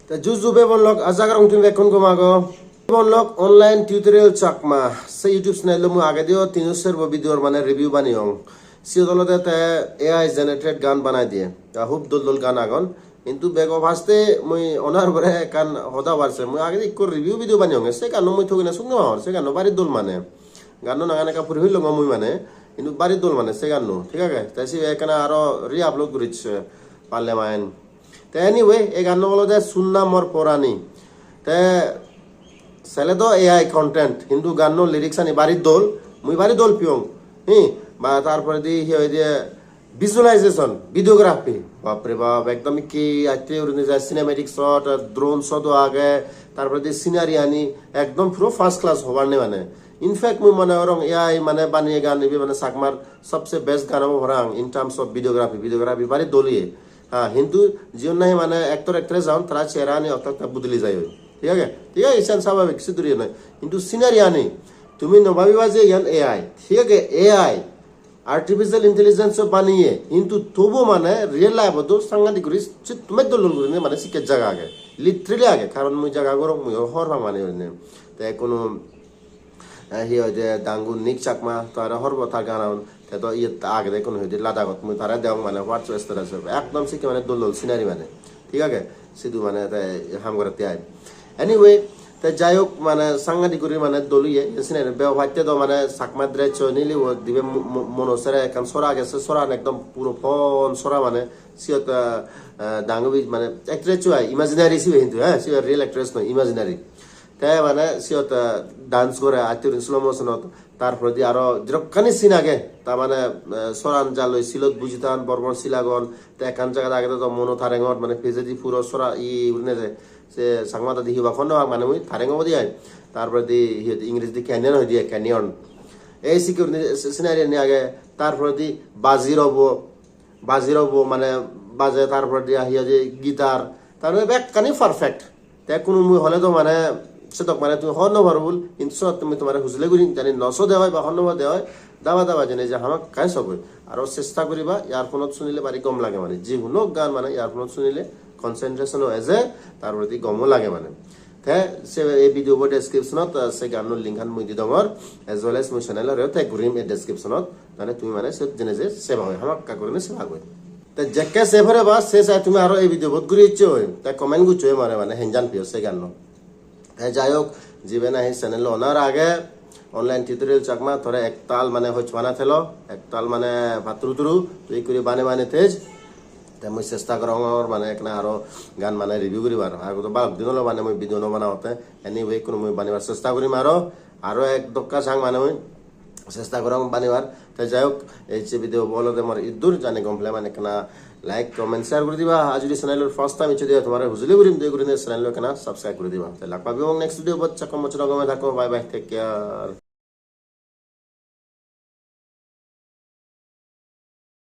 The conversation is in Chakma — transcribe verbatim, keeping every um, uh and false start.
Te ju ju bebon lok, aja gorong tumi bekkun gom ago. Bebon lok, Online Tutorial Chakma se YouTube channel-o mui agediyo tino serbo video-r mane review baneyong. Siyot olode te A I generated gan banai diye. Ta hub dol dol gan agon. Hintu bego first-e mui onar pore ekkan hoda hobar se. Mui agedi ikko review video baneyonge. Se ganno mui thogine suk no pangor. Se ganno bari dol mane. Ganno nangan ekka puri hoilongo mui mane. Hintu bari dol mane se ganno. Thik age? Te sibe ekkana aro re-upload gurichche. Parle main. Te anyway, ei ganno olode Sunna Mor Porani. Te sele do A I content, hintu ganno lyrics ani bari dol, mui bari dol piyong. Hi, ba tar poredi hi hoide visualization, videography, bap re bap, ekdom ki atte urinei jai, cinematic shot, drone shot o age, tar poredi scenery ani ekdom puro first class hobar nei mane. In fact, mui mone gorong A I mane baniye gan ibe mane Chakmar sobse best gan obo parapang in terms of videography, videography bari dol iye. Ha, hintu jiun nahi mane actor actress agon, tara chehara ani okta okta budili jai oi. Thik age? Thik age, isan sababik, sidu ri noi. Hintu scenery ani, tumi no bhabiba je iyan A I. Thik age, A I, artificial intelligence o baniye, hintu tobu mane real life o do sangadik guri sit-, met dol dol gurinei mane sikke jaga age. Literally age, karon mui jaga gorong, mui hor pang mane gurinei. Te kono eh, hi hoide Dangu Nick Chakma, to aro horbo tar ganaun, te do iyot agede ekko hoide Ladakhot mui tare degong mane WhatsApp status-ot. Ekdom sikke mane dol dol scenery mane. Thik age? Sidu mane te ham gorette ai. Anyway, te jai hok mane sangadik guri mane dol oye, ei scenery bego patte do mane Chakma dress o nilibo dibe mo-, mo-, mono sere ekkan sora age, se soran ekdom puro pon sora mane siyot, eh, eh, Dangubi mane actress o ai, imaginary sibe hintu, eh, sibe real actress noi, imaginary. Te mane siyot, eh, dance gore, atturin slow motion-ot, tar poredi aro jedokkani scene age, ta mane, eh, soran jalloi silot buji tan, bor bor sil agon, te ekkan jagat agede do mono tarengor, mane pijedi puro sora, i, gurinei je, se Changma dadi hi hobak hobor no pang, mane mui tareng obode ai. Tar poredi hi hoide, Engrejidi canyon hoide ai, canyon. Ei sikke gurinei se-, scenery ani age, tar poredi baji robo, baji robo mane baje, tar poredi hi hoide guitar, tar mane bekkani perfect. Te kono mui hole do mane sedok mane tumi hobor no paro bul, hintu sot tumi tomare hujuli guri jani no sode oi ba hobor no pode oi, daba daba jene je hamakkai sogoi. Aro chesta guriba earphone-ot sunile bari gom lage mane. Je hono gan mane earphone-ot sunile concentration o eje, tar poredi gomo lage mane. Te se ei video bo description-ot, ah, se ganno link-an mui di dongor, as well as mui channel-ore tag gurim ei description-ot, mane tumi mane siyot jene je seba oi, hamakkai gurinei seba goi. Te jekke se pore ba se sai tumi aro ei video bot guri icche oi, te comment guccho oi more mane henjan piyo se ganno. Te jai hok, jibe nahi channel owner age, Online Tutorial Chakma, tore ektal mane hojpana thelo, ektal mane patturu turu, tui ikkuri bane bane thej. Te mui chesta gorongor mane ekkena aro gan mane review guribar. Ago to balok din olo mane mui video no banaotte. Anyway, kono mui banibar chesta gurim aro, aro ek dokka sang mane mui chesta gorong banibar. Te jai hok, ei je video bo olode mor iddur, jani gom pele mane ekkena like, comment, share guri diba. Ar jodi channel-ot first time icche de oi, tomare hujuli gurim de gurinei channel-lo ekkena subscribe guri diba. Te lak pabong next video bot, sakko moccho gome thakko, bye bye, take care.